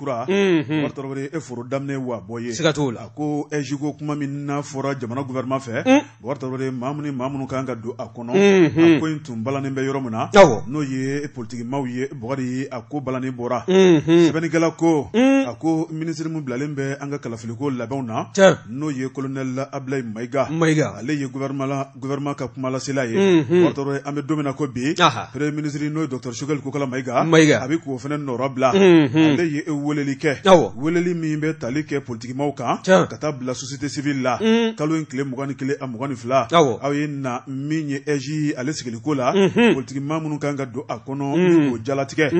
kura, Bubakari Tarawele, e foro daminɛ wa bɔ ye, siga t'o la. A ko AIGE ko kuma min n'a fɔra jamana gouvernement fɛ, Bubakari Tarawele, maa minnu ni maa minnu kan ka don a kɔnɔ, a ko in tun balannen bɛ yɔrɔ min na, n'o ye politikimaw ye, Bubakari, a ko balannen bɔra. Sɛbɛnnikɛla ko, a ko minisiri min bilalen bɛ an ka kalafiliko labɛnw na, n'o ye colonel Abulayi Mayiga, Mayiga, ale ye gouvernement ka kumalasela ye. Bubakari Tarawele, an bɛ don min na ko bi, premier ministre n'o ye docteur Choguel Kokala Mayiga, Mayiga, a bɛ k'o fana nɔrɔ bila. Ale ye weleli kɛ, weleli min bɛ tali kɛ politikimaw kan, ka taa bila société civile la, kalo in tile 21 a 22, aw ye na min ye AIGE ale sigiliko la, politikimaa minnu kan ka don a kɔnɔ ni k'o jalatigɛ,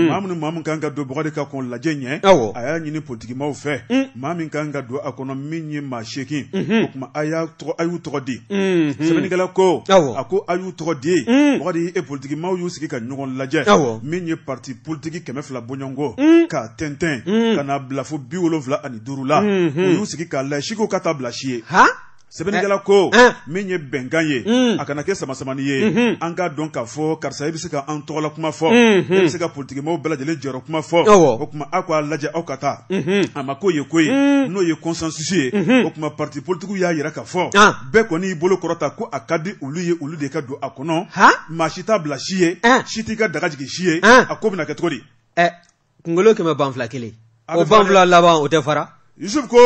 maa minnu kan ka don, Bubakari, ka kɔn lajɛ ɲɛ, a y'a ɲini politikimaw fɛ, maa min kan ka don a kɔnɔ min ye maa 8, o tuma a y'a tɔgɔ, a y'u tɔgɔ di. Sɛbɛnnikɛla ko, a ko a y'u tɔgɔ di. Bubakari, e politikimaw y'u sigi ka ɲɔgɔn lajɛ, min ye parti politique 200 bɔɲɔgɔnko k'a tɛntɛn ka n'a bila fo 75 la, u y'u sigi k'a lajɛ, si ko ka taa bila si ye. Sɛbɛnnikɛla ko, min ye bɛnkan ye, a kana kɛ samasamani ye, an k'a dɔn k'a fɔ karisa i bɛ se ka an tɔgɔla kuma fɔ, e bɛ se ka politikimaw bɛɛ lajɛlen jɔyɔrɔ kuma fɔ. O tuma aw k'a lajɛ, aw ka taa a ma k'o ye ko ye, n'o ye consensus ye. O tuma parti politique y'a jira k'a fɔ bɛɛ kɔni y'i bolo kɔrɔta ko a ka di olu ye, olu de ka don a kɔnɔ. Maa si t'a bila si ye, si t'i ka daga jigin si ye. A ko bɛna kɛ cogo di? Kunkolo kɛmɛ ban fila kelen, o ban fila laban, o tɛ fara. Yusuf ko,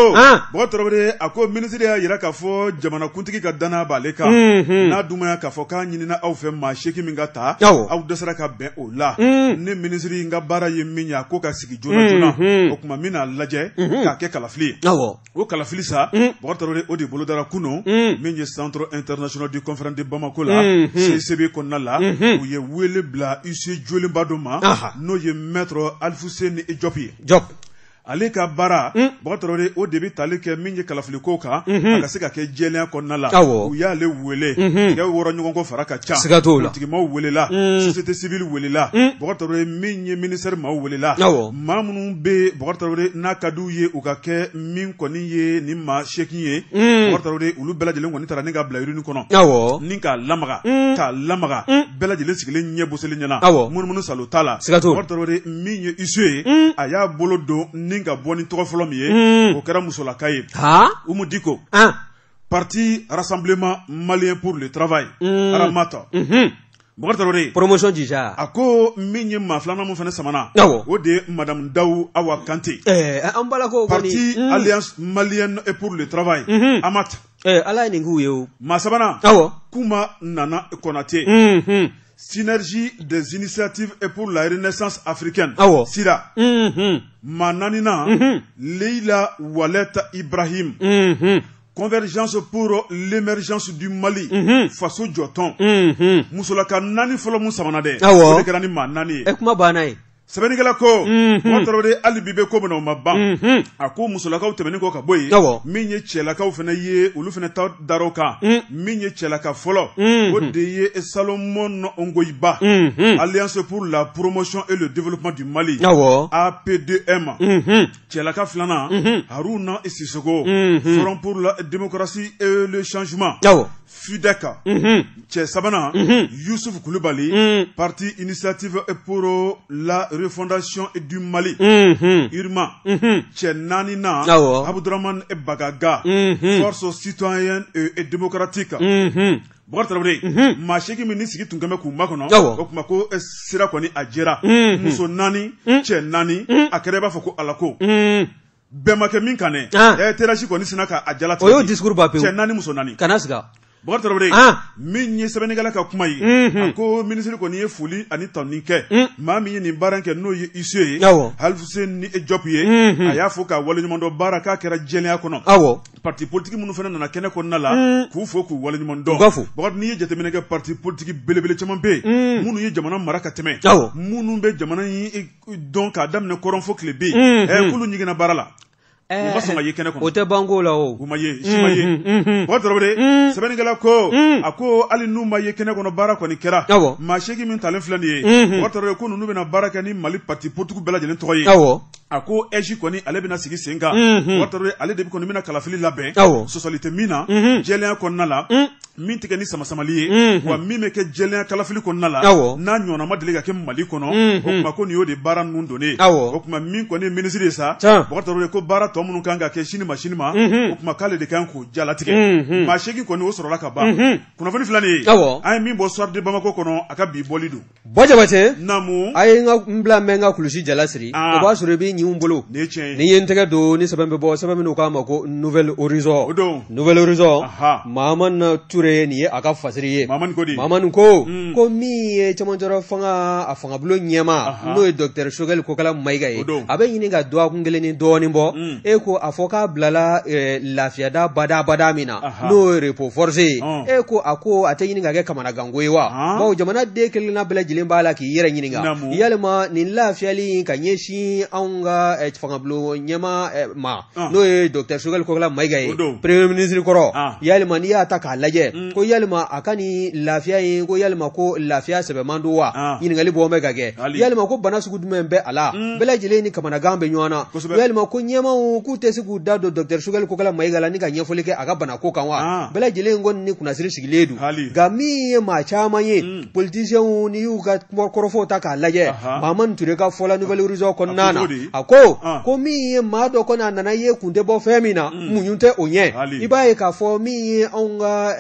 Bɔkari Tarawele, a ko minisiri y'a jira k'a fɔ jamanakuntigi ka danaya b'ale kan, n'a dun k'a fɔ k'a ɲinina aw fɛ maa 8 min ka taa, aw dɛsɛra ka bɛn o la. Ni minisiri in ka baara ye min ye, a ko ka sigi joona joona, o tuma min n'a lajɛ k'a kɛ kalafili ye. O kalafili sa, Bɔkari Tarawele, o de bolodara kunun min ye Centre international de conférence de Bamako la, CICB kɔnɔna la. U ye wele bila huissier jolenba dɔ ma, n'o ye maître Alfousseni Diop ye. Diop. Ale ka baara, Bɔkari Tarawele, o de bɛ tali kɛ min ye kalafiliko kan, a ka se ka kɛ jɛlenya kɔnɔna la. U y'ale wele, tigɛ wɔrɔ ɲɔgɔn kɔ fara ka ca. Siga t'o la. Politikimaw welela, société civile welela, Bɔkari Tarawele, min ye ministère maaw welela. Maa minnu bɛ, Bɔkari Tarawele, n'a ka d'u ye u ka kɛ min kɔni ye ni maa 8 ye, Bɔkari Tarawele, olu bɛɛ lajɛlen kɔni taara ni ka bila urne kɔnɔ, ni k'a lamaga, k'a lamaga, bɛɛ lajɛlen sigilen ɲɛ boselen ɲɛna, munumunu salo t'a la. Siga t'o la. Bɔkari Tarawele, min ye huissier ye, a y'a bolo don ni ka bɔ ni tɔgɔ fɔlɔ min ye, o kɛra musolaka ye, Umu Diko, parti Rassemblement malien pour le travail, Aramata. Bɔkari Tarawele, promotion jija. A ko min ye maa filanan min fana samana, o de ye madame Dawu Awa Kante, an balakaw kɔni, parti Alliance malienne et pour le travail, Amat. Ala ye nin k'u ye o. Maa sabanan, Kuma Nana Konate, Synergie des initiatives et pour la renaissance africaine, SIRA. Maa naaninan, Leila Waleta Ibrahim, Convergence pour l'émergence du Mali, Faso Jɔtɔn. Musolaka naani fɔlɔ mun samana dɛ, o de kɛra ni maa naani ye. Kuma banna ye. Sɛbɛnnikɛla ko, Bɔkari Tarawele, hali bi bɛ ko min na, o ma ban. A ko musolakaw tɛmɛnen kɔ ka bɔ yen, min ye cɛlakaw fana ye, olu fana ta dar'o kan. Min ye cɛlaka fɔlɔ, o de ye Salomon Ongoyiba, Alliance pour la promotion et le développement du Mali, APDM. Cɛlaka filanan, Haruna Sisoko, Front pour la démocratie et le changement, FUDEC. Cɛ sabanan, Youssouf Koulibaly, parti Initiative pour la refondation du Mali, URMA. Cɛ naaninan, Abdourahmane Bagaga, Force citoyenne et démocratique. Bɔkari Tarawele, maa 8 min ni sigi tun kɛn bɛ k'u makɔnɔ, o tuma ko sira kɔni a jɛra, muso naani, cɛ naani, a kɛra i b'a fɔ ko Ala ko bɛɛ ma kɛ min kan dɛ, tirage kɔni sinna k'a jalatigɛ. O y'o discours ban pewu. Cɛ naani, muso naani. Kana siga. Bɔkari Tarawele, min ye sɛbɛnnikɛla ka kuma ye, a ko minisiri kɔni ye foli ani tanuni kɛ maa min ye nin baara kɛ, n'o ye huissier ye, Alfousseni Diop ye. A y'a fɔ k'a waleɲuman dɔn, baara k'a kɛra jɛlenya kɔnɔ. Parti politique minnu fana nana kɛnɛ kɔnɔna la, k'u fo k'u waleɲuman dɔn. U ka fo. Bɔkari, n'i ye jateminɛ kɛ, parti politique belebele caman bɛ yen minnu ye jamana mara ka tɛmɛ, minnu bɛ jamana in dɔn k'a daminɛ kɔrɔn fo tile bɛ yen, k'olu ɲiginna baara la, u ma sɔn ka ye kɛnɛ kɔnɔ. O tɛ banko la o. U ma ye, si ma ye. Bɔkari Tarawele, sɛbɛnnikɛla ko, a ko hali n'u ma ye kɛnɛ kɔnɔ, baara kɔni kɛra. Maa 8 min talen filɛ nin ye, Bɔkari Tarawele, ko ninnu bɛna baara kɛ ni Mali parti politique bɛɛ lajɛlen tɔgɔ ye. A ko AIGE kɔni, ale bɛna sigi sen kan. Bubakari Tarawele, ale de kɔni bɛna kalafili labɛn sɔsɔli tɛ min na, jɛlenya kɔnɔna la, min tɛ kɛ ni samasamali ye, wa min bɛ kɛ jɛlenya kalafili kɔnɔna la, n'a ɲɔgɔnna ma deli ka kɛ Mali kɔnɔ. O tuma ko nin y'o de baara ninnu donnen ye. O tuma min kɔni ye minisiri ye sa, Bubakari Tarawele, ko baara tɔ minnu kan ka kɛ sini ma sini ma, o tuma k'ale de kan k'o jalatigɛ. Maa 8 kɔni, o sɔrɔla ka ban. Kunnafoni filɛ nin ye, an ye min bɔ Soir de Bamako kɔnɔ, a ka bi bɔli don. Buwa Jabate, naamu, a ye n ka n bila n bɛ n ka kulusi jala siri, o b'a sɔrɔ i bɛ ɲinw bolo. Nin ye tiɲɛ ye. Ni ye n tɛgɛ don ni sɛbɛn bɛ bɔ, sɛbɛn min k'a ma ko Nouvel Horizon. O don. Nouvel Horizon, Mahamani Ture, nin ye a ka fasiri ye. Mahamani ko di? Mahamani ko ko min ye cɛmancɛrɔ fanga, a fangabulon ɲɛmaa, n'o ye docteur Choguel Kokala Mayiga ye, a bɛ ɲini ka dɔgɔkun kelen ni dɔɔnin bɔ. E ko a fɔ k'a bilala lafiyada badabada min na, n'o ye repos forcé ye, e ko a ko a tɛ ɲini ka kɛ kamanaganko ye wa? Bawo jamanaden kelenna bɛɛ lajɛlen b'a la k'i yɛrɛ ɲininka, yalima nin lafiyali in ka ɲɛsin anw ka fangabulon ɲɛmaa ma, n'o ye docteur Choguel Kokala Mayiga ye, premier ministre kɔrɔ, yalima n'i y'a ta k'a lajɛ, ko yalima a ka nin lafiya in, ko yalima ko lafiya sɛbɛman don wa? Ɲininkali bɔ bɛ ka kɛ. Yalima ko bana sugu jumɛn bɛ a la? Bɛɛ lajɛlen ni kamanagan bɛ ɲɔgɔn na. Yalima ko ɲɛmaaw k'u tɛ se k'u da don docteur Choguel Kokala Mayiga la ni ka ɲɛfɔli kɛ a ka bana ko kan wa? Bɛɛ lajɛlen kɔni ni kunnasiri sigilen don. Nka min ye maa caman ye, politiciens, n'i y'u ka kuma kɔrɔfɔw ta k'a lajɛ, Mahamani Ture ka fɔ la Nouvel Horizon kɔnɔna na, a ko ko min ye maa dɔ kɔni a nana ye kun tɛ bɔ fɛn min na, muɲu tɛ o ɲɛ. I b'a ye k'a fɔ min ye anw ka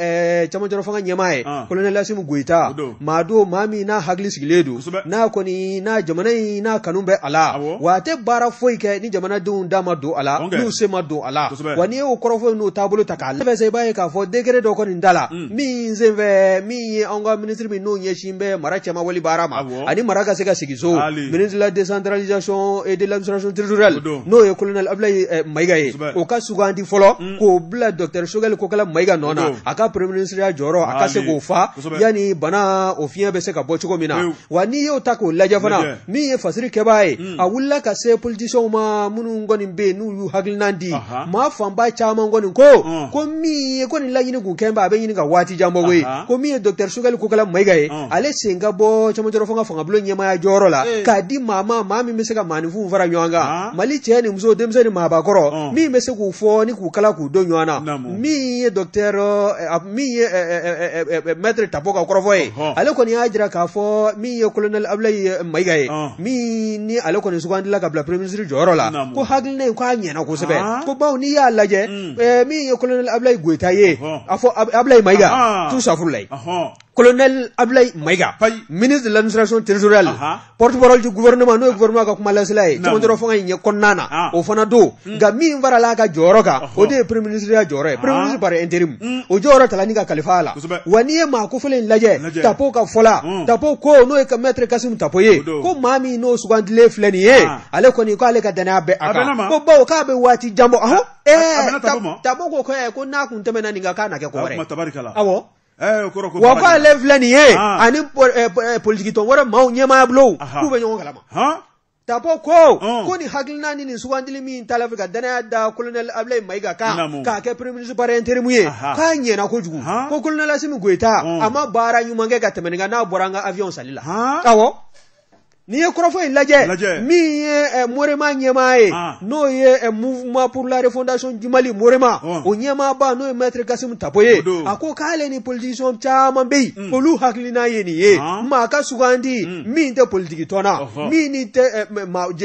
cɛmancɛrɔ fanga ɲɛmaa ye, colonel Asimi Goyita, maa don, maa min n'a hakili sigilen don, n'a kɔni n'a jamana in n'a kanu bɛ a la, wa a tɛ baara foyi kɛ ni jamanadenw da ma don a la, n'u sen ma don a la. Wa n'i y'o kɔrɔfɔ n'o taabolo ta k'a lajɛ, i b'a ye k'a fɔ décret dɔ kɔni da la min senfɛ, min ye anw ka minisiri min n'o ɲɛsin bɛ mara cɛmawale baara ma ani mara ka se ka sigi so, ministre de la décentralisation et de l'administration territoriale, n'o ye colonel Abdoulaye Mayiga ye, o ka sugandi fɔlɔ k'o bila docteur Choguel Kokala Mayiga nɔ na, a ka premier ministre ya jɔyɔrɔ a ka se k'o fa yanni bana o fiɲɛ bɛ se ka bɔ cogo min na. Wa n'i y'o ta k'o lajɛ fana, min ye fasiri kɛbaa ye, a wulila ka se politiciens ma minnu kɔni bɛ yen n'u y'u hakilinan di. Maa fanba caman kɔni ko ko min ye ko nin laɲini kun kɛn bɛ, a bɛ ɲini ka waati jan bɔ koyi, ko min ye docteur Choguel Kokala Mayiga ye, ale sen ka bɔ cɛmancɛrɔ fanga fangabulon ɲɛmaaya jɔyɔrɔ la k'a di maa ma, maa min bɛ se ka maaninfinw fara ɲɔgɔn kan, Mali cɛ ni muso, denmisɛn ni maabakɔrɔ, min bɛ se k'u fɔ ni k'u kala k'u don ɲɔgɔn na. Min ye docteur min ye maître Tapo ka kɔrɔfɔ ye, ale kɔni y'a jira k'a fɔ min ye colonel Abdoulaye Mayiga ye, min ni ale kɔni sugandila ka bila premier ministre jɔyɔrɔ la, ko hakilina in k'a ɲɛna kosɛbɛ, ko bawo n'i y'a lajɛ, min ye colonel Abdoulaye Goyita ye, a fɔ Abdoulaye Mayiga tout safurulayi, colonel Abdoulaye Mayiga, ministre de l'administration territoriale, porte-parole du gouvernement, n'o ye gouvernement ka kuma lasela ye cɛmancɛrɔ fanga in ɲɛ kɔnɔna na, o fana don. Nka min farala a ka jɔyɔrɔ kan, o de ye premier ministre ya jɔyɔrɔ ye, premier ministre par intérim, o jɔyɔrɔ tala ni ka kalifa a la. Wa n'i ye maa kofɔlen in lajɛ, Tapo ka fɔ la, Tapo ko, n'o ye ka maître Kassim Tapo ye, ko maa min n'o sugandilen filɛ nin ye, ale kɔni ko ale ka danaya bɛ a kan, ko bawo k'a bɛ waati jan bɔ. Tapo ko ko n'a kun tɛmɛna nin kan, k'a na kɛ ko wɛrɛ. Awɔ. Wa ko ale filɛ nin ye, ani politikitɔn wɛrɛ maaw ɲɛmaaya bulonw k'u bɛ ɲɔgɔn kalama. Tapo ko ko nin hakilina ni nin sugandili min t'a la fɛ ka danaya da colonel Abdoulaye Mayiga kan k'a kɛ premier ministre par intérim ye, k'a ɲɛna kojugu, ko colonel Assimi Goïta a ma baara ɲuman kɛ ka tɛmɛ nin kan n'a bɔra an ka avion sali la. Awɔ, n'i ye kɔrɔfɔ in lajɛ, min ye Morema ɲɛmaa ye, n'o ye Mouvement pour la refondation du Mali, Morema, o ɲɛmaaba, n'o ye maître Kassim Tapo ye, a ko k'ale ni politicien caman bɛ yen, olu hakilina ye nin ye, maa ka sugandi min tɛ politiki tɔn na, min ni tɛ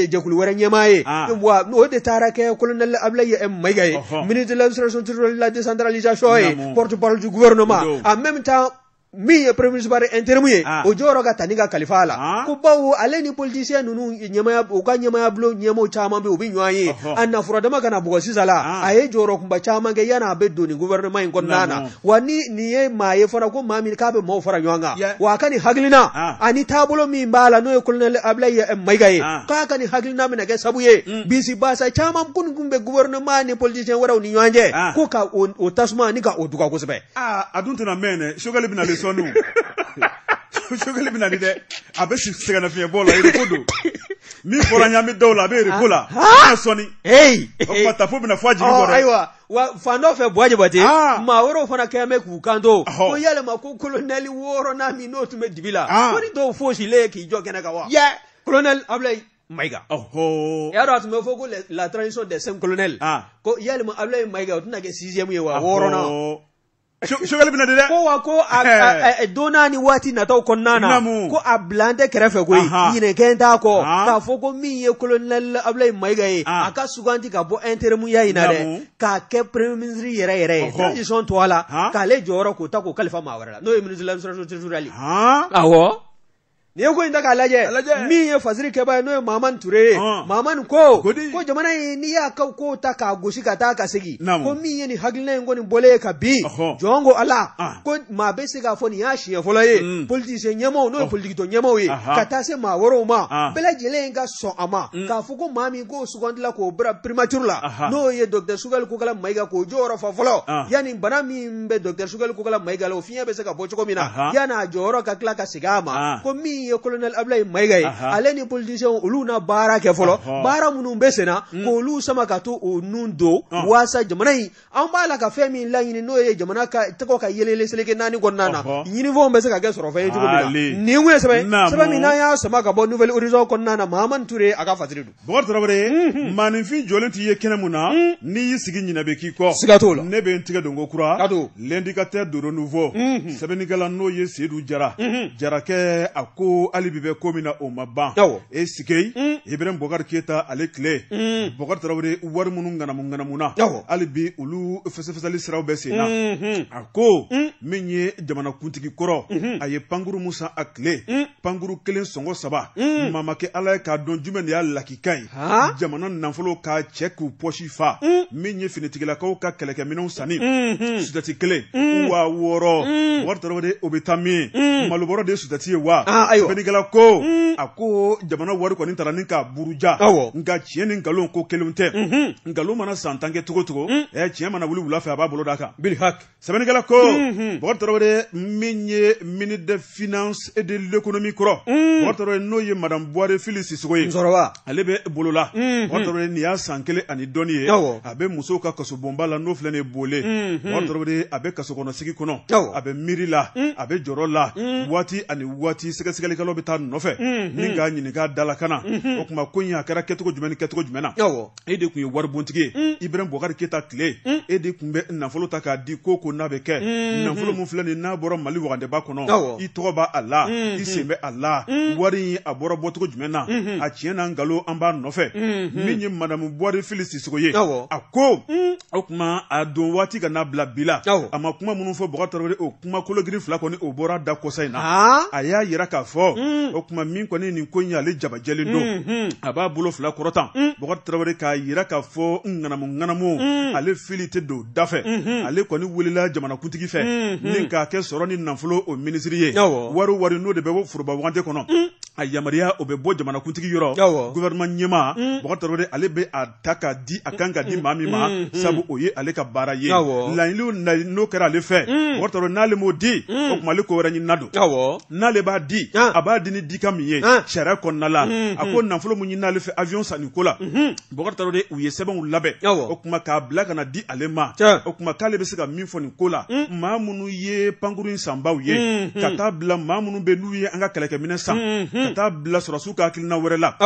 jɛkulu wɛrɛ ɲɛmaa ye. Wa o de taara kɛ colonel Abdoulaye Mayiga ye, ministre de l'administration territoriale, de la décentralisation ye, porte-parole du gouvernement, en même temps min ye premier ministre par intérim ye, o jɔyɔrɔ ka ta ni ka kalifa a la, ko bawo ale ni politicien ninnu ɲɛmaya, u ka ɲɛmaya bulon ɲɛmaaw caman bɛ yen, u bɛ ɲɔgɔn ye. A nafura dama kana bugɔ sisan la, a ye jɔyɔrɔ kunba caman kɛ yanni a bɛ don nin gouvernement in kɔnɔna na. Wa ni nin ye maa ye fana, ko maa min k'a bɛ maaw fara ɲɔgɔn kan, wa a ka nin hakilina ani taabolo min b'a la, n'o ye colonel Abdoulaye Mayiga ye, k'a ka nin hakilina bɛna kɛ sabu ye bisi basa caman kun bɛ gouvernement ni politicien wɛrɛw ni ɲɔgɔn cɛ, ko ka o tasuma ni ka o duga kosɛbɛ. A dun tɛna mɛn dɛ, Choguel bɛna le sɔnni, Choguel bɛna di dɛ, a bɛ sɛgɛnnafiɲɛbɔ la, repos don min fɔra an ɲɛ bɛ dɔw la, a bɛ repos la, a bɛna sɔnni. O tuma Tapo bɛna fɔ a jigi kɔrɔ. Ayiwa, wa fan dɔ fɛ, Buwa Jabate, maa wɛrɛw fana kɛn bɛ k'u kanto ko yalima ko colonel wɔɔrɔnan min n'o tun bɛ dibi la, ko ni dɔw fosilen k'i jɔ kɛnɛ kan wa, colonel Abdoulaye Maïga. Ɔhɔ. Y'a dɔn a tun bɛ fɔ ko la transition des 5 colonels. Ko yalima Abdoulaye Maïga o tɛna kɛ 6e ye wa 6nan. Choguel bɛna di dɛ. Ko wa ko a don n'a ni waati nataw kɔnɔna na. Ko a bilan tɛ kɛrɛfɛ koyi. Ɲinɛkɛn t'a kɔ. K'a fɔ ko min ye colonel Abdoulaye Maïga ye. A ka suganti ka bɔ intérim ya in na dɛ. K'a kɛ premier ministre yɛrɛ yɛrɛ ye. Transition to a la. K'ale jɔyɔrɔ k'o ta k'o kalifa maa wɛrɛ la. N'o ye ministre de l'administration territoriale ye. Awɔ. N'i ye ko in ta k'a lajɛ min ye fasiri kɛba ye n'o ye Mahamani Ture ye Mahamani ko ko jamana in n'i y'a ka ko ta k'a gosi ka taa ka segin ko min ye nin hakilina in kɔni bɔlen ye ka bin jɔn ko Ala ko maa bɛ se k'a fɔ nin y'a siɲɛ fɔlɔ ye politicien ɲɛmaaw n'o ye politikitɔn ɲɛmaaw ye ka taa se maa wɛrɛw ma bɛɛ lajɛlen ka sɔn a ma k'a fɔ ko maa min k'o sugandila k'o bila primature la n'o ye docteur Choguel Kokala Maïga k'o jɔyɔrɔ fa fɔlɔ yanni bana min bɛ docteur Choguel Kokala Maïga la o fiɲɛ bɛ se ka bɔ cogo min na yanni a jɔyɔrɔ ka tila ka segin a ma ko min ye colonel Abdoulaye Maïga ye ale ni politiciens olu na baara kɛ fɔlɔ baara minnu bɛ senna k'olu sama ka to o nun don waasa jamana in an b'a la ka fɛn min laɲini n'o ye jamana ka tɔgɔ ka yelele seleke naani kɔnɔna na ɲinifɛnw bɛ se ka kɛ sɔrɔfɛn ye cogo min na nin kun ye sɛbɛn min n'an y'a sama ka bɔ Nouvel Horizon kɔnɔna na Mahamani Ture a ka fasiri don. Bɔkari Tarawele maaninfin jɔlen t'i ye kɛnɛ mun na n'i y'i sigi ɲinɛ bɛ k'i kɔ. Siga t'o la. Ne bɛ n tigɛ don ko kura. L'indicateur du renouveau. Sɛbɛnnikɛla n'o ye Seyidu Jara. Jarakɛ a ko hali bi bɛ ko min na o ma ban. E sike Ibrahim Bɔkari Keyita ale tile. Bɔkari Tarawele wari minnu ŋanamu ŋanamu na. Hali bi olu fɛsɛfɛsɛli siraw bɛ sen na. A ko min ye jamanakuntigi kɔrɔ. A ye pankuru mun san a tile. Pankuru kelen sɔngɔ 3. Maa ma kɛ Ala ye k'a dɔn jumɛn de y'a lakika ye. Jamana nafolo k'a cɛ k'u pɔsi fa. Min ye finitigilakaw ka kɛlɛkɛminɛnw sanni. Sutati kelen. 6000. Bɔkari Tarawele o bɛ taa min? Malobɔrɔ de ye sutati ye wa? Sɛbɛnnikɛla ko a ko jamana wari kɔni taara ni k'a buruja. Nka tiɲɛ ni nkalon ko kelen tɛ. Nkalon mana san 10 kɛ cogo cogo. Tiɲɛ mana wuli wula fɛ a b'a bolo d'a kan. Sɛbɛnnikɛla ko Bɔkari Tarawele min ye ministre des finances et de l'économie kɔrɔ. Bɔkari Tarawele n'o ye madame Buware Fili Sisoko ye. Ale bɛ bolo la. Bɔkari Tarawele nin y'a san 1 ani dɔɔni ye. A bɛ musow ka kasobonba la n'o filɛ nin ye Bole. Bɔkari Tarawele a bɛ kaso kɔnɔ sigi kɔnɔ. A bɛ miiri la. A bɛ jɔrɔ la. Waati ani waati sɛgɛsɛgɛlikɛlaw bɛ taa nɔfɛ. Ni k'a ɲininka dalakana. O tuma ko in a kɛra kɛcogo jumɛn ni kɛcogo jumɛn na. E de tun ye waribontigi ye. Ibrahim Bɔkari Keyita tile. E de tun bɛ nafolo ta k'a di ko ko n'a bɛ kɛ. Nafolo min filɛ nin n'a bɔra Mali wagandeba kɔnɔ. I tɔgɔ b'a la. I sen bɛ a la. Wari in a bɔra bɔcogo jumɛn na. A tiɲɛ n'a nkalon an b'a nɔfɛ. Min ye madame Buware Fili Sisoko ye. A ko o tuma a don waati ka n'a bila bi la. A ma kuma minnu fɔ Bɔkari Tarawele o kuma kologiri 2 kɔni o bɔra da kɔsa in na. A y'a yira k'a fɔ o tuma min kɔni nin ko in ale jabajɛlen don. A b'a bolo 2 kɔrɔtan. Bɔkari Tarawele k'a yira k'a fɔ ŋanamu ŋanamu ale fili tɛ don da fɛ. Ale kɔni wulila jamanakuntigi fɛ. Ni k'a kɛ sɔrɔ ni nafolo o minisiri ye. Wari n'o de bɛ bɔ foroba wagande kɔnɔ. A yamaruya o bɛ bɔ jamanakuntigi yɔrɔ. Gouvernement ɲɛmaa Bɔkari Tarawele ale bɛ a ta k'a di a kan ka di maa min ma. Sabu o ye ale ka baara ye. Laɲiniw n'o kɛra ale fɛ. Bɔkari Tarawele n'ale m'o di. O tuma ale ko wɛrɛ ɲinina don. N'ale b'a di. A b'a di ni dikan min ye. Sariya kɔnɔna la. A ko nafolo mun ɲinina ale fɛ avion sanni ko la. Bɔkari Tarawele u ye sɛbɛnw labɛn. O tuma k'a bila ka na di ale ma. O tuma k'ale bɛ se ka min fɔ nin ko la. Maa minnu ye pankuru in sanbaw ye. Ka taa bila maa minnu bɛ n'u ye an ka kɛlɛkɛminɛn san. Ka taa bila sɔrɔdasiw ka hakilina wɛrɛ la.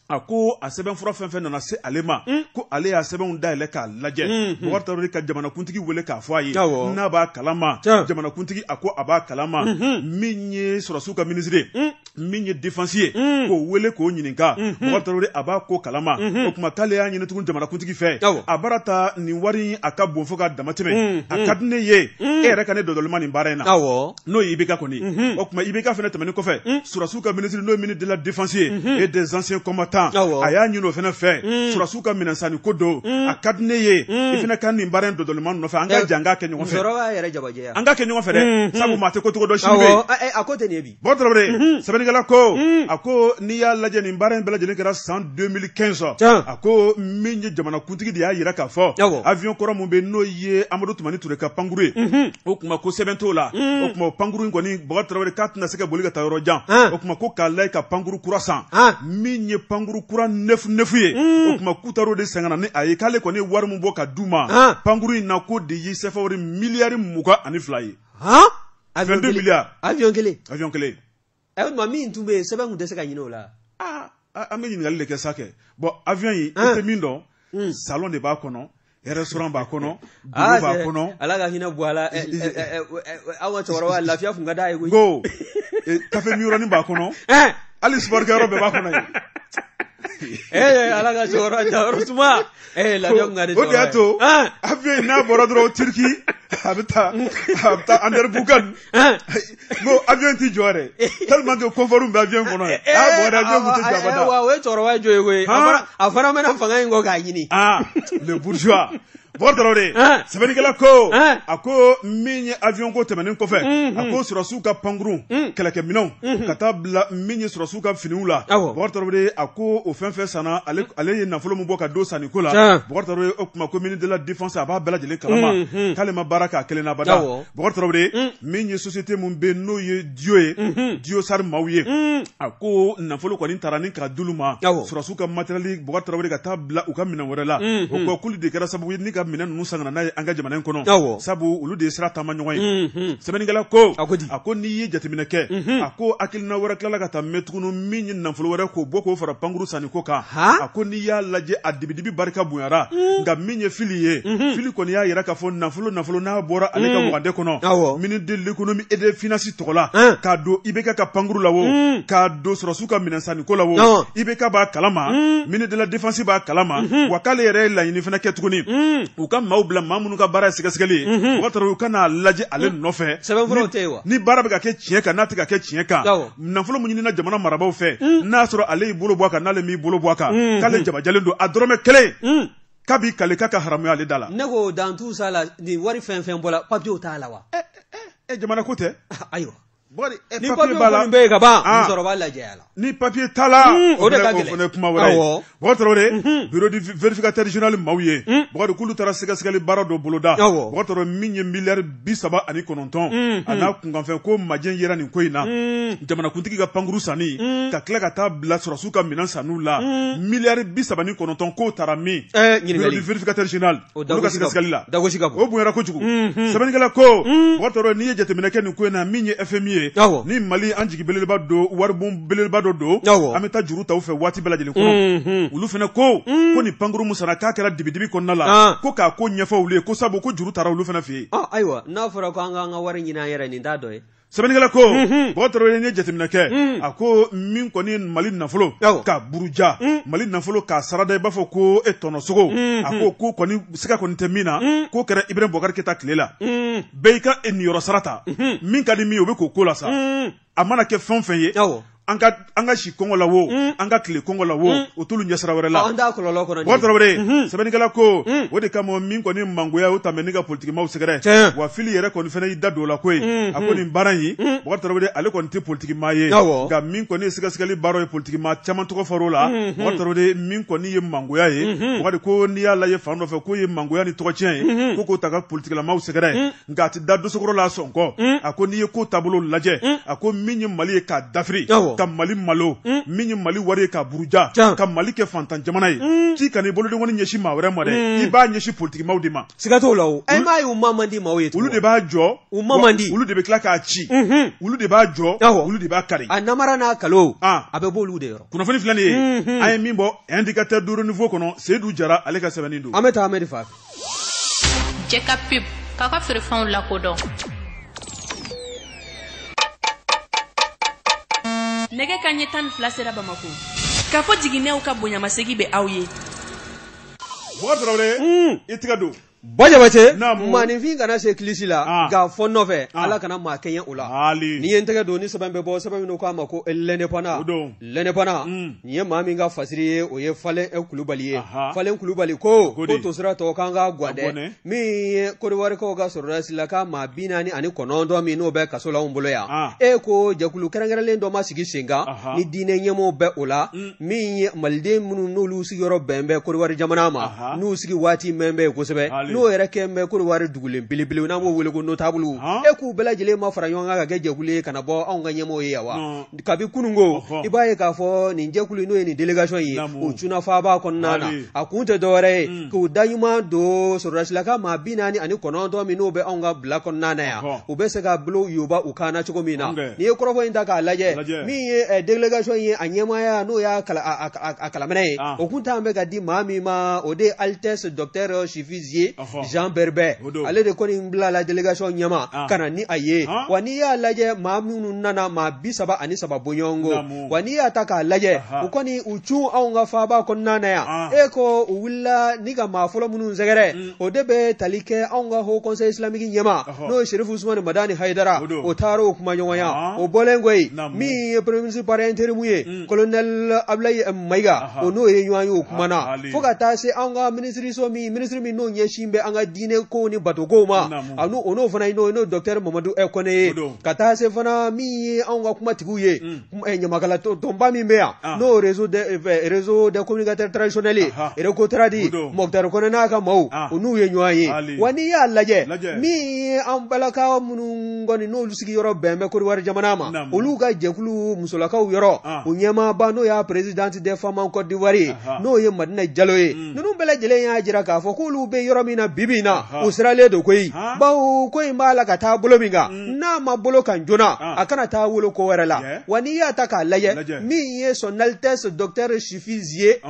A ko a sɛbɛnfura fɛn fɛn nana se ale ma. Ko ale y'a sɛbɛnw dayɛlɛ k'a lajɛ. Bɔkari Tarawele ka jamanakuntigi wele k'a fɔ a ye. N'a b'a kalama. Jamanakuntigi a ko a b'a kalama. Min ye sɔrɔdasiw ka minisiri ye. Min ye défense ye. K'o wele k'o ɲininka. Bɔkari Tarawele a b'a ko kalama. O tuma k'ale y'a ɲini tugun jamanakuntigi fɛ. A baara ta nin wari in a ka bon fo k'a dama tɛmɛ. A ka di ne ye. E yɛrɛ ka ne dɔdɔlima nin baara in na. N'o ye IBK kɔni. O tuma IBK fɛnɛ tɛmɛnen kɔfɛ. Sɔrɔdasiw ka minisiri n'o ye ministre de la défense ye. Et des anciens combattants. A y'a ɲini o fɛnɛ fɛ. Sɔrɔdasiw ka minɛn sanni ko don. A ka di ne ye. I fɛnɛ ka nin baara in dɔdɔlima nɔfɛ. An ka jɛ an k'a kɛ ɲɔgɔn fɛ. An k'a kɛ ɲɔgɔn fɛ dɛ. Sabu maa tɛ ko cogo dɔn sini bɛ yen. A ko tɛ nin ye bi. Bɔkari Tarawele sɛbɛnnikɛla ko a ko n'i y'a lajɛ nin baara in bɛɛ lajɛlen kɛra san 2015. A ko min ye jamanakuntigi de y'a yira k'a fɔ avion kɔrɔ mun bɛ n'o ye Amadu Tumani Ture ka pankuru ye. O tuma ko sɛbɛn t'o la. O tuma o pankuru in kɔni Bɔkari Tarawele k'a tɛna se ka boli ka taa yɔrɔ jan. O tuma ko k'a lajɛ ka pankuru kura san. Min ye pankuru kura neuf neuf ye. O tuma k'u taar'o de san ka na ni a ye k'ale kɔni ye wari min bɔ ka d'u ma. Pankuru in na ko de ye CFA wari miliyari 22 ye. 22 milliards. Avion kelen. Avion kelen. O tuma min tun bɛ yen sɛbɛn tun tɛ se ka ɲini o la. An bɛ ɲininkali de kɛ sa kɛ. Bon, avion in, i tɛ min dɔn, salon de b'a kɔnɔ, restaurant b'a kɔnɔ, bureau b'a kɔnɔ. Ala ka hinɛ bɔ a la, aw ka cɛkɔrɔba lafiya kun ka d'a ye koyi. Ko café miyɔrɔnin b'a kɔnɔ, hali sport kɛyɔrɔ bɛɛ b'a kɔnɔ yen. Ala ka cɛkɔrɔba jayɔrɔ suma. Lafiya kun ka di. O de y'a to avion in n'a bɔra dɔrɔn Turquie, a bɛ taa Anderbukan. N ko avion ti jɔ yɛrɛ, tellement que confort bɛ avion kɔnɔ yen. A bɔra avion kun tɛ jɔ abada. Wa o ye cɛkɔrɔba jo ye koyi. A fana mɛna fanga in kɔ k'a ɲini. Ah, le bourgeois. Bɔkari Tarawele, sɛbɛnnikɛla ko, a ko min ye avion ko tɛmɛnen kɔfɛ, a ko sɔrɔsiw ka pankurun kɛlɛkɛminɛnw ka taa bila min ye sɔrɔsiw ka finiw la. Bɔkari Tarawele, a ko o fɛn fɛn sanna, ale ye nafolo min bɔ ka don sanni ko la. Bɔkari Tarawele, o tuma ko ministre de la défense, a b'a bɛɛ lajɛlen kalama, k'ale ma baara k'a kelen na abada. Bɔkari Tarawele, min ye société mun bɛ n'o ye Dio ye, Dio Sar maaw ye, a ko nafolo kɔni taara ni k'a d'olu ma, sɔrɔsiw ka matériel, Bɔkari Tarawele, ka taa bila u ka minɛn wɛrɛ la. O kɔ, k'olu de kɛra sababu ye ni ka minɛn ninnu san ka na n'a ye an ka jamana in kɔnɔ, sabu olu de ye sira taama ɲɔgɔn ye. Sɛbɛnnikɛla ko, a ko n'i ye jateminɛ kɛ, a ko hakilina wɛrɛ tilala ka taa mɛn tuguni, min ye nafolo wɛrɛ k'o bɔ k'o fara pankuru sanni ko kan. A ko n'i y'a lajɛ, a dibidibi barika bonyara, nka min ye fili ye, fili kɔni y'a yira k'a fɔ nafolo n'a bɔra ale ka wagande kɔnɔ, ministre de l'économie et des finances tɔgɔ la, k'a don IBK ka pankuru la o, k'a don sɔrɔsiw ka minɛn sanni ko la o, IBK b'a kalama, ministre de la défense b'a kalama, wa k'ale yɛrɛ ye laɲini fana kɛ tuguni, u ka maaw bila, maa minnu ka baara ye sɛgɛsɛgɛli ye, o ka u ka n'a lajɛ ale nɔfɛ. Sɛbɛnfuraw tɛ yen wa? Ni baara bɛ ka kɛ tiɲɛ kan, n'a tɛ ka kɛ tiɲɛ kan, nafolo min ɲinina jamana marabaaw fɛ, n'a sɔrɔ ale y'i bolo bɔ a kan, n'ale m'i bolo bɔ a kan, k'ale jabajalen don, a dɔrɔmɛ kelen k'a b'i kale k'a ka haramuya ale da la. Ne ko dans tout ça la, nin wari fɛn fɛn bɔra, papiyew t'a la wa? Jamana ko tɛ. Ayiwa. Bɔkari, ni papiye b'a la, bɛ yen ka ban, musokɔrɔba b'a lajɛ a la. Ni papiye t'a la, o de ka gɛlɛn. O fana ye kuma wɛrɛ ye. Bɔkari Tarawele, bureau du vérificateur général maaw ye, Bɔkari, k'olu taara sɛgɛsɛgɛli baara dɔ boloda. Bɔkari Tarawele, min ye miliyari 39, a n'a kunkanfɛn ko majɛ yera nin ko in na, jamanakuntigi ka pankuru sanni ka tila ka taa bila sɔrɔsiw ka minɛn sanniw la, miliyari 39, k'o taara min? Bureau du vérificateur général, olu ka sɛgɛsɛgɛli la, o bonyara kojugu. Sɛbɛnnikɛla ko, Bɔkari Tarawele, n'i ye jateminɛ kɛ nin ko in na, min ye FMI ye, ni Mali an jigi belebeleba don, waribon belebeleba dɔ don, an bɛ taa juru ta u fɛ waati bɛɛ lajɛlen kɔnɔ, olu fana ko ko nin pankuru mun sanna, k'a kɛra dibidibi kɔnɔna la, ko k'a ko ɲɛfɔ olu ye, ko sabu ko juru taara olu fana fɛ yen. Ayiwa, n'a fɔra ko an k'an ka wari ɲini an yɛrɛ, nin t'a dɔ ye. Sɛbɛnnikɛla ko, Bɔkari Tarawele, ye jateminɛ kɛ, a ko min kɔni Mali nafolo ka buruja, Mali nafolo k'a sarada i b'a fɔ ko e tɔnɔsogo, a ko ko kɔni siga kɔni tɛ min na, k'o kɛra Ibrahim Boubacar Keita tile la. Bɛɛ y'i ka niyɔrɔ sara ta, min ka di min ye, o bɛ k'o ko la sa. A mana kɛ fɛn o fɛn ye, an ka si kɔngɔ la wo, an ka tile kɔngɔ la wo, o t'olu ɲɛsira wɛrɛ la. An t'a kɔlɔlɔ kɔnɔ. Bɔkari Tarawele, sɛbɛnnikɛla ko, o de kama min kɔni mangoya, o tɛmɛ ni ka politikimaw sɛgɛrɛ, wa fili yɛrɛ kɔni fana y'i da don o la ko ye. A ko nin baara in, Bɔkari Tarawele, ale kɔni tɛ politikimaa ye, nka min kɔni ye sɛgɛsɛgɛli baara ye, politikimaa caman tɔgɔ fɔr'o la. Bɔkari Tarawele, min kɔni ye mangoya ye, Bɔkari, ko n'i y'a lajɛ fan dɔ fɛ, k'o ye mangoya ni tɔgɔcɛn ye, ko k'o ta ka politikilamaw sɛgɛrɛ, nka a tɛ da dosokɔrɔ la sɔn kɔ. A ko n'i ye ko taabolo lajɛ, a ko min ye Mali ye k'a dafiri, ka Mali malo, min ye Mali wari ye k'a buruja, ka Mali kɛ fantan jamana ye, k'i kan'i bolodenkɔni ɲɛsin maa wɛrɛ ma dɛ, i b'a ɲɛsin politikimaw de ma. Siga t'o la o. E m'a ye, u ma man di maaw ye. Olu de b'a jɔ. U ma man di. Olu de bɛ tila k'a ci. Olu de b'a jɔ. Olu de b'a kari. A namara n'a kalo. A bɛ b'olu de yɔrɔ. Kunnafoni filɛ nin ye, an ye min bɔ Indicateur du renouveau kɔnɔ, Seydou Jara ale ka sɛbɛnni don. An bɛ taa Amedi fan fɛ. Jɛ ka pub k'aw ka feerefɛnw lakodɔn. Nɛgɛ ka ɲɛ 12 sera Bamako. K'a fɔ jiginɛw ka bonyamasegi bɛ aw ye. Bɔkari Tarawele, i tɛgɛ don. Bajabate, maaninfin kana se kilisi la, nka fɔ nɔfɛ, Ala kana maa kɛɲɛ o la. N'i ye n tɛgɛ don ni sɛbɛn bɛ bɔ, sɛbɛn min k'a ma ko L'Indépendant. L'Indépendant, nin ye maa min ka fasiri ye, o ye Falen Kulubali ye. Falen Kulubali ko ko tosira tɔ k'an ka guwan dɛ, min ye Kodiwarikaw ka sɔrɔdasi la ka maa 49 min n'o bɛ kaso la anw bolo yan. E ko jɛkulu kɛrɛnkɛrɛnlen dɔ ma sigi sen kan, ni diinɛ ɲɛmɔgɔw bɛ o la, min ye maliden minnu n'olu sigiyɔrɔ bɛn bɛ Kodiwari jamana ma, n'u sigi waati mɛn bɛ yen kosɛbɛ. N'o yɛrɛ kɛ bɛ Côte d'Ivoire dugulen belebele n'an b'o wele ko notable, e k'u bɛɛ lajɛlen ma fara ɲɔgɔn kan ka kɛ jɛkulu ye ka na bɔ anw ka ɲɛmɔgɔ ye yan wa? Kabi kununko, i b'a ye k'a fɔ nin jɛkulu, n'o ye nin délégation ye, o cunna faaba kɔnɔna na. A kun tɛ dɔwɛrɛ ye k'u da ɲuman don sɔrɔdasilaka maa 49 min n'o bɛ anw ka bila kɔnɔna na yan, u bɛ se ka bolo yoba u kan na cogo min na. N'i ye kɔrɔfɔ in ta k'a lajɛ, min ye délégation ye, a ɲɛmaaya, n'o y'a kalaminɛ ye, o kun t'an bɛ ka di maa min ma, o de ye Altesse Docteur Chiffizier Jean Berbɛ. Ale de kɔni bilala délégation ɲɛma ka na ni a ye. Wa n'i y'a lajɛ, maa minnu nana, maa 33 bɔɲɔgɔnko. Wa n'i y'a ta k'a lajɛ, u kɔni u cun anw ka faaba kɔnɔna na yan. E ko u wulila ni ka maa fɔlɔ minnu sɛgɛrɛ, o de bɛ tali kɛ anw ka Haut Conseil islamique ɲɛma, n'o ye Serifu Usumani Madani Hayidara. O taara o kuma ɲɔgɔnya. O bɔlen kɔ yen, min ye premier ministre par intérim ye, colonel Abulayi Mayiga, o n'o ye ɲɔgɔn ye, o kumana fo ka taa se anw ka minisiriso min, minisiri min n'o ɲɛsin bɛ an ka diinɛ kow ni bato kow ma, a n'o o n'o fana n'o docteur Mamadu Kɔnɛ ye, ka taa se fana min ye anw ka kumatigiw ye, ɲamakala tɔnba min bɛ yan, n'o réseau des communicateurs traditionnels ye, RECOTRAD, Moctar Kɔnɛ n'a ka maaw, o n'u ye ɲɔgɔn ye. Wa n'i y'a lajɛ, min ye an balaka minnu kɔni n'olu sigiyɔrɔ bɛn bɛ Côte d'Ivoire jamana ma, olu ka jɛkulu musolakaw yɔrɔ, o ɲɛmaaba, n'o y'a présidente des femmes en Côte d'Ivoire ye, n'o ye Madina Jalo ye, ninnu bɛɛ lajɛlen y'a jira k'a fɔ k'olu bɛ yɔrɔ min na bi bi in na, u siralen don koyi, bawo ko in b'a la ka taa bolo min kan, n'a ma bolo kan joona, a kana taa wolo ko wɛrɛ la. Wa n'i y'a ta k'a lajɛ, min ye Son Altesse Docteur Chiffizier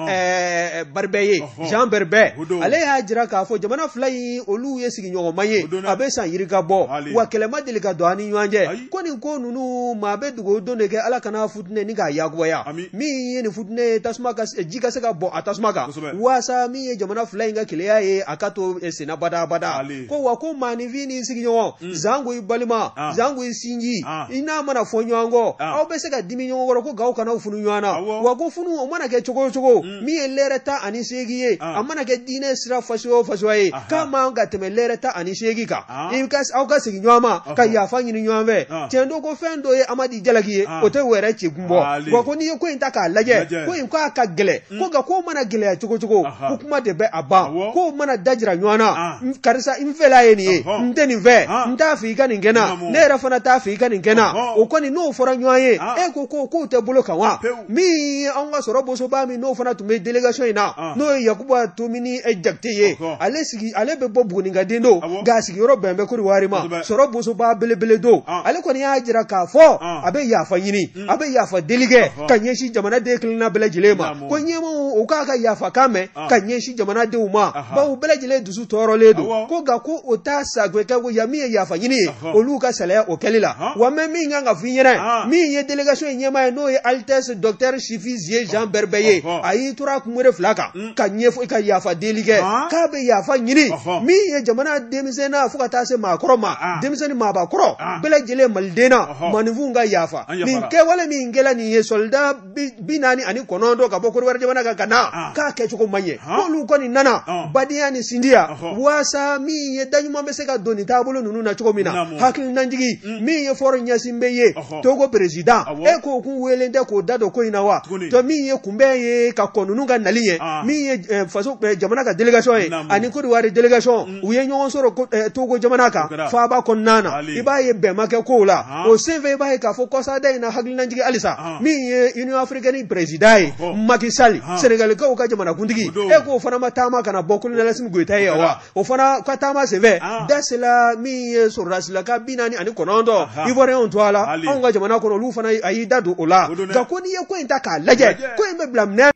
Barbɛ ye, Jean Berbɛ, ale y'a jira k'a fɔ jamana fila in, olu ye sigiɲɔgɔnma ye, a bɛ san yirika bɔ, wa kɛlɛ ma deli ka don an ni ɲɔgɔn cɛ. Ko nin ko ninnu, maa bɛ dugawu don de kɛ, Ala kana futinɛ ni k'a yakubaya. Min ye nin futinɛ ye, tasuma ka ji ka se ka bɔn a tasuma kan, waasa min ye jamana fila in ka keleya ye, a ka to senna badabada. Ko wa ko maaninfin ni sigiɲɔgɔn, zango i balima, zango i sinji, i n'a mana fɔ ɲɔgɔn kɔ, aw bɛ se ka dimi ɲɔgɔn kɔrɔ, ko gaw kana funu ɲɔgɔn na. Wa ko funu o mana kɛ cogo o cogo, min ye lɛrɛ 18 ye, a mana kɛ diinɛ sira fasuguya o fasuguya ye, k'a man ka tɛmɛ lɛrɛ 18 kan. I ka aw ka segin ɲɔgɔn ma ka yafa ɲini ɲɔgɔn fɛ. Tiɲɛ don ko fɛn dɔ ye Amadi jalaki ye, o tɛ wɛrɛ ci kun bɔ. Wa ko n'i ye ko in ta k'a lajɛ, ko in k'a ka gɛlɛn, ko nka ko mana gɛlɛya cogo cogo, ko kuma de bɛ a ban. Ko mana dajira ɲɔgɔn na, karisa, n fɛla ye nin ye, n tɛ nin fɛ, n t'a fɛ i ka nin kɛ na, ne yɛrɛ fana t'a fɛ i ka nin kɛ na, o kɔni n'o fɔra ɲɔgɔn ye, e ko ko k'o tɛ bolo kan wa? Min ye anw ka sɔrɔ bosoba min, n'o fana tun bɛ délégation in na, n'o ye Yakuba Tumini Jakite ye, ale sigi, ale bɛ bɔ Bugunikaden don, nka a sigiyɔrɔ bɛn bɛ Côte d'Ivoire ma, sɔrɔ bosoba belebele don. Ale kɔni y'a jira k'a fɔ a bɛ yafa ɲini, a bɛ yafa deli kɛ ka ɲɛsin jamanaden kelenna bɛɛ lajɛlen ma, ko ɲɛmaaw, u k'a ka yafa kan mɛn ka ɲɛsin jamanadenw ma, bawo bɛɛ lajɛlen dusu tɔɔrɔlen don. Ko nka ko o t'a sago kɛ ko ya min ye yafa ɲini ye, olu ka salaya o kɛli la. Wa mɛ min kan ka f'i ɲɛna, min ye délégation in ɲɛmaa ye, n'o ye Altesse Docteur Chiffizier Jean Berbɛ ye, a y'i tora kunbere fila kan ka ɲɛfɔ, ka yafa deli kɛ, k'a bɛ yafa ɲini min ye jamana denmisɛnnin fo ka taa se maakɔrɔ ma, denmisɛnnin maabakɔrɔ bɛɛ lajɛlen, maliden na, maaninfinw ka yafa nin kɛwale min kɛla nin ye, soldat 49 ka bɔ Côte d'Ivoire jamana kan ka na, k'a kɛcogo man ɲɛ. K'olu kɔni nana badenya ni sindiya, waasa min ye daɲuman bɛ se ka don nin taabolo ninnu na cogo min na. Hakilinajigi min ye Faure Gnassingbé ye, Togo président, e k'o kun welen tɛ k'o da don ko in na wa? To min ye kunbɛn ye ka kɔn ninnu ka nali ɲɛ, min ye faso jamana ka délégation ye ani Côte d'Ivoire délégation, u ye ɲɔgɔn sɔrɔ Togo jamana kan faaba kɔnɔna na. I b'a ye bɛn ma kɛ kow la o senfɛ. I b'a ye k'a fɔ kɔsada in na, hakilinajigi halisa, min ye Union africaine président ye, Macky Sall, Sénégalikaw ka jamanakuntigi, e k'o fana ma taama ka na bɔ colonel Assimi Goïta ye wa? O fana ka taama senfɛ, da sela min ye sɔrɔdasilaka 49 Ivoirien to a la anw ka jamana kɔnɔ, olu fana a y'i da don o la. Nka ko n'i ye ko in ta k'a lajɛ, ko in bɛ bila minɛn